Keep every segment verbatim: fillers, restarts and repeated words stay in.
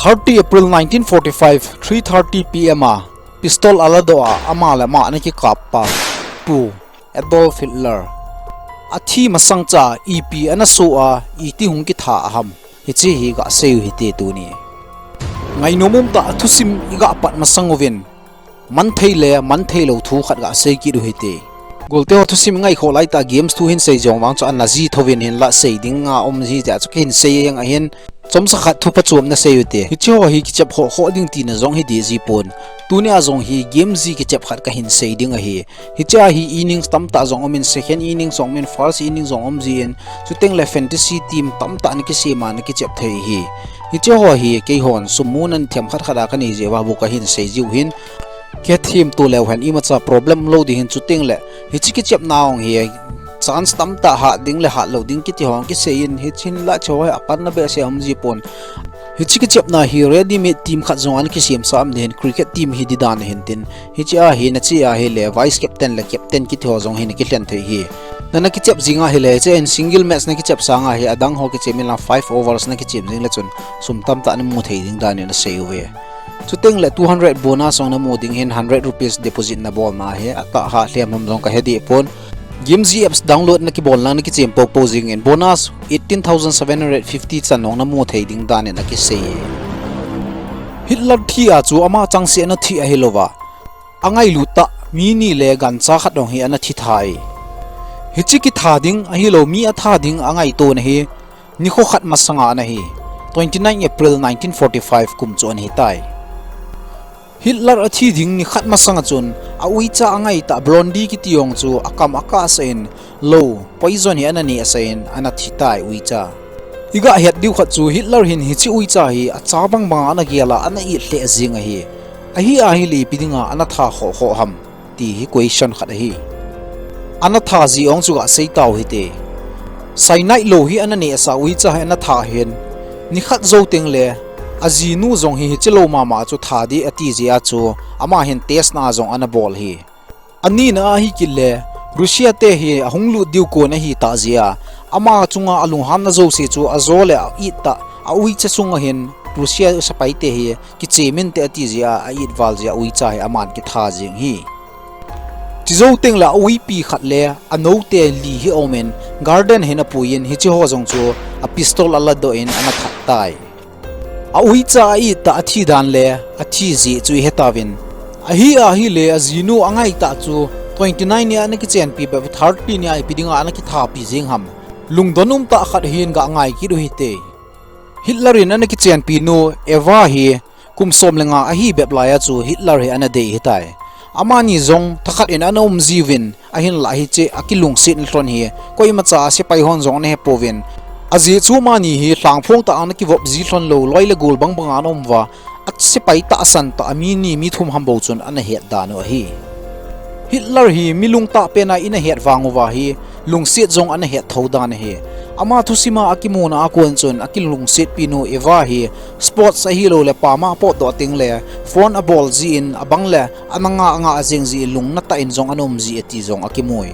Thirty April nineteen forty-five, three thirty P M a pistol aladoh a ama le ama ana kikap pa Pu Adolf Hitler athi masang cha ipi ana soh a iti hung kitha aham, hiche hi gasei u hite tuni. Ngainom umtah a thusim iga pat masang uvin, manthei le manthei lou thu khat gasei kit u hite. Golte ho thusim ngaikhoh laitah a games thu hin sei jong vang chu ana ji thouvin, hinlah sei dinga um ji tia chu kahin sei jeng ahin, chomcha khat thu phachom nasei ute. Hiche ho hi kichep khoh khoh ding tina jong hi dih ji pon. Tunia jong hi game ji kichep khat kahin sei ding ahi. Hichea hi innings tamtah jong umin, second innings jong umin, first innings jong um jin, chuteng le fantasy team tamtah ana kisem a ana kichep thei hi. Hiche ho hi keihon sum muna themkhat khat a kanei jeh uva bou kahin sei jiu hin, kithemto leu hen imacha problem lou ding hin, chuteng le hiche kichepna hung hi chance tamtah hat ding le hat lou ding kiti hung kisei in, hiche hinlah hiche ho hi apanna behseh um ji pon. Hiche kichepna hi ready made team khat jong ana kisemsa um ding hin, cricket team hi ding dan ahin tin, hichea hi nache ahile vice captain le captain kiti ho jong hi ana kilhen thei hi. Nana kichep jing ahile hiche hin single match nakichep sanga hi adang ho kichem inlang five overs nakichem jing le chun sum tamtah namu thei ding dan in asei uve. Chuteng le two hundred bonus jong namu ding hin, hundred rupees deposit nabolna hi atah ha lhem ham jong kahe deh pon. Game ji apps download nakibol lang nakichem popo jing in bonus eighteen thousand seven hundred fifty chan jong namu thei ding dan in akisei. Hitler thi a chu ama changseh a ana thi ahilouva, angailut tah mi ni le gancha khat jong hi ana thi thei. Hiche kitha ding ahilou, mi atha ding angaitona hi nikho khat masanga ana hi, twenty nine April nineteen forty five kum chu ana hitai. Hitler athi ding nikhat masanga chun auicha angaitah Blondie kiti jong chu akam akahsah in, lou poison hi ana nehsah in ana thitai uicha. Iga het diu khat chu Hitler hin hiche uicha hi acha bangbanga ana gel a ana it lheh jing ahi. Ahi ahile ipi dinga ana tha khoh khoh ham, ti hi question khat ahi. Ana tha jeh jong chu gasei tau hite. Cyanide lou hi ana nehsah uicha hi ana tha hin, nikhat jou teng le ajinu jong hi hiche lou mama chu tha ding ati jeh a chu ama hin test na jong ana bol hi. Anina ahi kit le, Russia te hi ahung lut diu kon ahitah jeh a, ama chunga alunghanna jouse chu ajo le a-it tah auicha chunga hin Russia sepai te hi kichem inte ati jeh a a-it val jeh a uicha hi aman kitha jeng hi. Chujou teng le auipi khat le anoute li hi aumin, garden hin apuiyin hiche ho jong chu a pistol aladoh in ana that tai. Auicha a-it tah athi dan le athi jeh chu ihetauvin. Ahi ahile ajinu angaitah chu twenty nine nia ana kichenpi bep thirty nia ipi dinga ana kithapi jeng ham, lungdon umtah khat hin gangai kit u hite. Hitler in ana kichenpi nu Eva hi kum som le nga ahi bep laiya chu Hitler hi ana dei hitai. Amani jong thakhat in ana um jiuvin, ahinlah hiche akilungset lhon hi koimacha a sepai hon jong ana hepouvin. Ajeh chu amani hi lhangphong tah a ana kivop ji lhon lou, loi le gol bangbanga ana um uva, asepai tahsan tah a mi ni mi thum ham bou chun ana het dan u ahi. Hitler hi mi lungtah pen a ana het vang uva hi lungset jong ana het tho dan ahi. Ama thusima akimuna a kon chun akilungsetpi nu Eva hi sports ahilou le pama apotdoh teng le phone abol jin abang le ana nga nga jeng jin lungna tah in jong ana um ji ati jong akimui.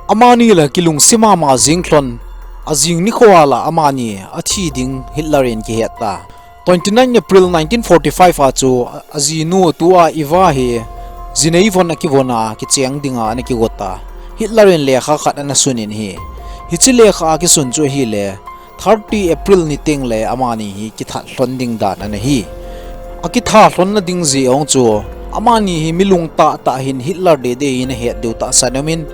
Amani le kilungset mama jeng lhon, ajing nikho a la amani athi ding Hitler in kihet ta. Twenty nine April nineteen forty five a chu ajinu tua Eva hi jinei von akivon a kicheng dinga ana kigot a, Hitler in lekha khat ana sun in hi. Hiche lekha a kisun chu ahile, thirty April ni teng le amani hi kithat lhon ding dan ana hi. Akitha lhon na ding jeh jong chu, amani hi mi lungtah tah hin Hitler dede hi ana het diu tahsan umin,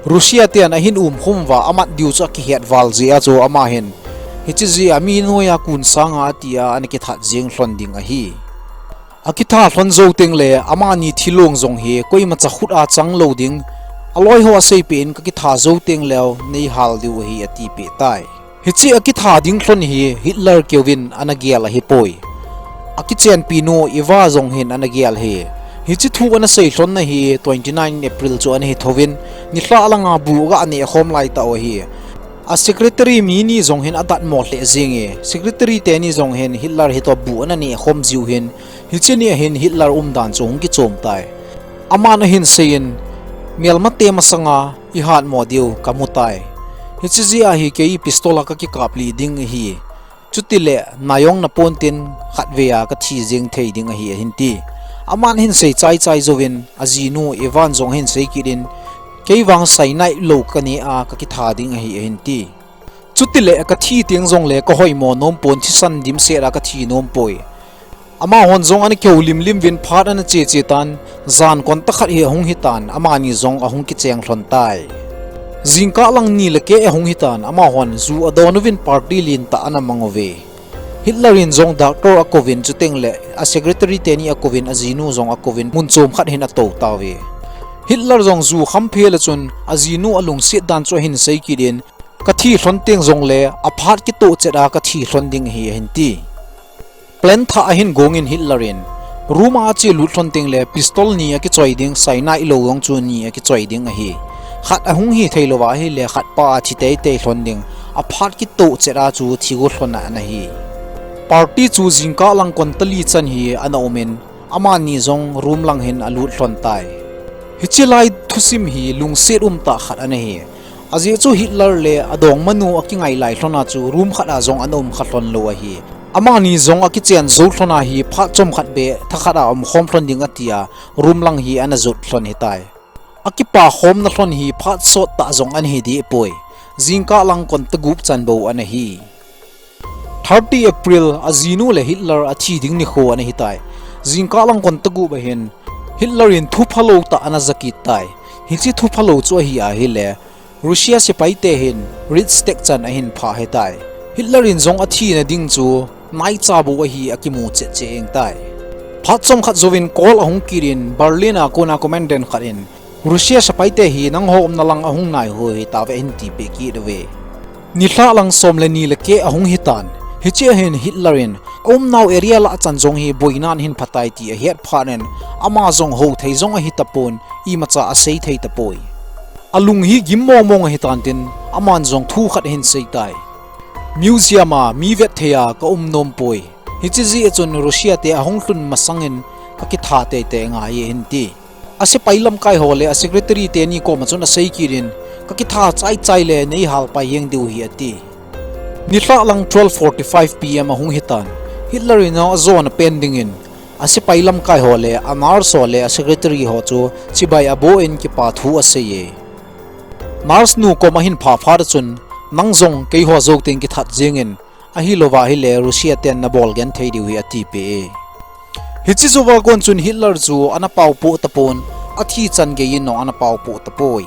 Russia ten ahin umkhum uva amat diu chu akihet val jeh a chu ama hin, hiche jeh a mi noiya kun sanga ati a ana kithat jeng lhon ding ahi. Akitha lhon jou teng le amani thilong jong hi koimacha khut a chang lou ding, aloi ho aseipeh in kakitha jou teng leu neihal diu ahi atipeh tai. Hiche akitha ding lhon hi Hitler keuvin ana gel ahipoi. Akichenpi nu Eva jong hin ana gel hi. Hiche thu ana sei lhon na hi twenty nine April chu ana hi thouvin, nilhah langa bu aga neh khom laitah u ahi. A secretary mi ni jong hin adatmo lheh jenge. Secretary teni jong hin Hitler hitoh bu ana neh khom jiu hin, hiche nia hin Hitler umdan chu hung kichom tai. Aman ahin seiyin, melmate masanga ihatmo diu kamu tai. Hiche jeh a hi kei pistol a kakikaplih ding ahi. Chutile, nai jong na pontin khatvei a kathi jeng thei ding ahi ahin ti. Aman ahin sei chaichai jouvin, ajinu Evan jong ahin sei kit in, kei vang cyanide lou kanei a kakitha ding ahi ahin ti. Chutile, kathi teng jongle kahoimo nom pon, thisan dimset a kathi nom poi. Amahon jong ana kihoulim lim uvin, phat ana che che tan, jan konta khat hi ahung hitan, amani jong ahung kicheng lhon tai. Jingkah lang ni le keh ahung hitan, amahon ju adon uvin party lentah ana mang uve. Hitler in jong doctor akouvin, chutengle a secretary teni akouvin, ajinu jong akouvin, mun chom khat hin atou tauve. Hitler jong ju kham phel a chun ajinu alungset dan chu ahin sei kit in, kathi lhon teng jongle aphat kitoh chet a kathi lhon ding ahi ahin ti. Plan thah ahin gong in Hitler in, room a ache lut lhon tengle pistol ni akichoi ding, cyanide lou jong chu ni akichoi ding ahi. Khat ahung hithei louva ahile khat pa a thi teitei lhon ding, aphat kitoh chet a chu thi go lhon a ana hi. Party chu jingkah lang konta li chan hi ana um in, amani jong room lang hin alut lhon tai. Hiche lai thusim hi lungset umtah khat ana hi. Ajeh chu Hitler le adongmanu akingai lai lhon a chu room khat a jong ana um kha lhon lou ahi. Amani jong akichen jou lhon a hi, phat chomkhat beh thakhat a umkhom lhon ding atia, room lang hi ana jot lhon hitai. Akipa khomna lhon hi phat sottah jong ana hi deh poi. Jingkah lang konta gup chan bou ana hi. Thirty April, ajinu le Hitler athi ding nikho ana hitai. Jingkah lang konta gup ahin, Hitler in thu phalou tah ana ja kit tai. Hiche thu phalou chu ahi ahile, Russia sepaite hin Reichstag chan ahin phah hitai. Hitler in jong athina ding chu naicha bou ahi akimu chet cheh jeng tai. Phat chomkhat jouvin call ahung kit in, Berlin a kona commandant khat in, Russia sepaite hi nangho umna lang ahung nai hoi tauve ahin tipeh kit uve. Nilhah lang som le ni le keh ahung hitan. Hiche a hin Hitler in aumnau area lah chan jong hi boinan ahin phatai ti ahet phat in, ama jong hou thei jong ahi tapon, imacha asei thei tapoi. Alung hi gim mongmong ahitan tin, aman jong thu khat ahin sei tai. Museum a mi vet thei a kaum nom poi. Hiche jeh a chun Russia te ahung lhun masangin kakitha teitei ngai ahin ti. Asepai lamkai ho le a secretary teni koma chun asei kit in, kakitha chaichai le neihal pai jeng diu ahi ati. Nilhah lang twelve forty-five P M ahung hitan, Hitler in ajona pen dingin, asepai lamkai ho le a nurse ho le a secretary ho chu chibai aboh in kipa thu asei e. Nurse nu koma ahin phah phat a chun, nang jong keiho jou teng kithat jengin, ahilouva ahile Russia ten nabol genthei diu ahi atipeh e. Hiche jouva kon chun Hitler chu ana paopoh tapon, athi chan geiyin jong ana paopoh tapoi.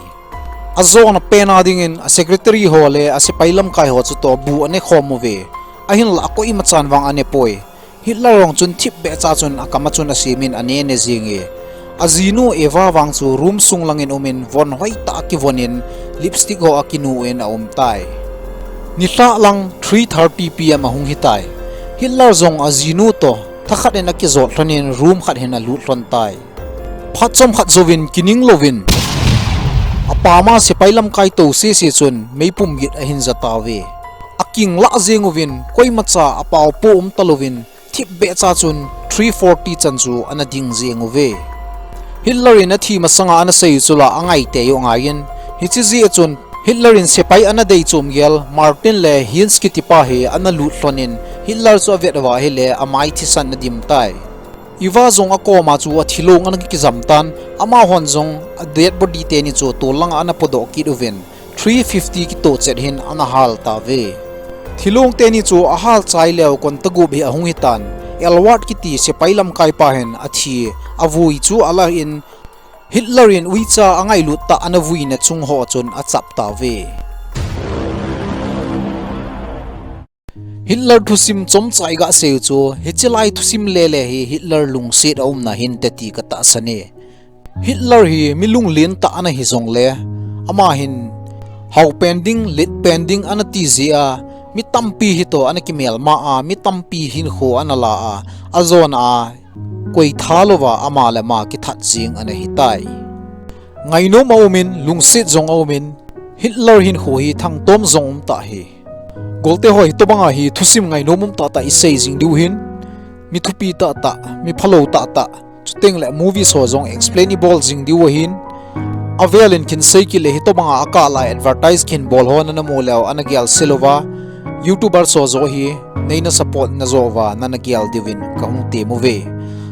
Ajona pen a dingin a secretary ho le asepai lamkai ho chutoh bu anekhom uve. Ahinlah koimachan vang anepoi. Hitler jong chun thipbeh cha chun akama chun asemin ane ne jenge. Ajinu Eva vang chu room sung langin umin von hoitah a kivonin lipstick ho akinuh in aumtai. Nilhah lang three thirty P M ahung hitai. Hitler jong ajinu toh thakhat in akijot lhonin room khat hin alut lhon tai. Phat chomkhat jouvin kining louvin apama sepai lamkai tou sese chun meipum git ahin ja tauve. Akinglah jeng uvin koimacha apaopoh um talouvin thipbeh cha chun three forty chan chu ana ding jeng uve. Hitler in athi masanga ana sei chu la angaite u angaiyin, hiche jeh a chun Hitler in sepai ana dei chom gel Martin le Heinz kitipa hi ana lut lhonin Hitler chu avet uva ahile amai thisan adim tai. Eva jong akoma chu athilong ana kijam tan, amahon jong a dead body teni chu tol langa ana podoh kit uvin, three fifty kitoh chet hin ana hal tauve. Thilong teni chu ahal chai leu konta gup hi ahung hitan, Ellsworth kiti sepai lamkai pa hin athi, avui chu alah in, Hitler in uicha angailut tah ana vuina chung ho chun achap tauve. Hitler thusim chomcha iga seiu chu, hiche lai thusim lele hi Hitler lungset aumna hinte ti katahsan e. Hitler hi mi lunglen tah ana hijongle, ama hin hao pen ding, let pen ding ana ti jeh a, mi tampi hitoh ana kimelma a, mi tampi hinkho ana la a, ajona a, koi tha louva ama le ama kithat jeng ana hitai. Ngainom aumin, lungset jong aumin, Hitler hinkho hi thangtom jong umtah hi. Golte ho, hitobanga hi thusim ngainom um tahtah isei jing diu hin, mi thupi tahtah, mi phalou tahtah, chutengle movies ho jong explain ibol jing diu ahin, avelin kinsei kit le hitobanga akah lai advertise kinbol ho nanamu leu ana gel se louva, YouTuber ho joh hi neina support na joh uva nana gel diuvin kahung tem uve.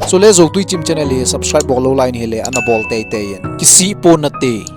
Chule Joutui Chim channel hi subscribe bol lou lai nahile ana bol teitei in. Kisih pon nate.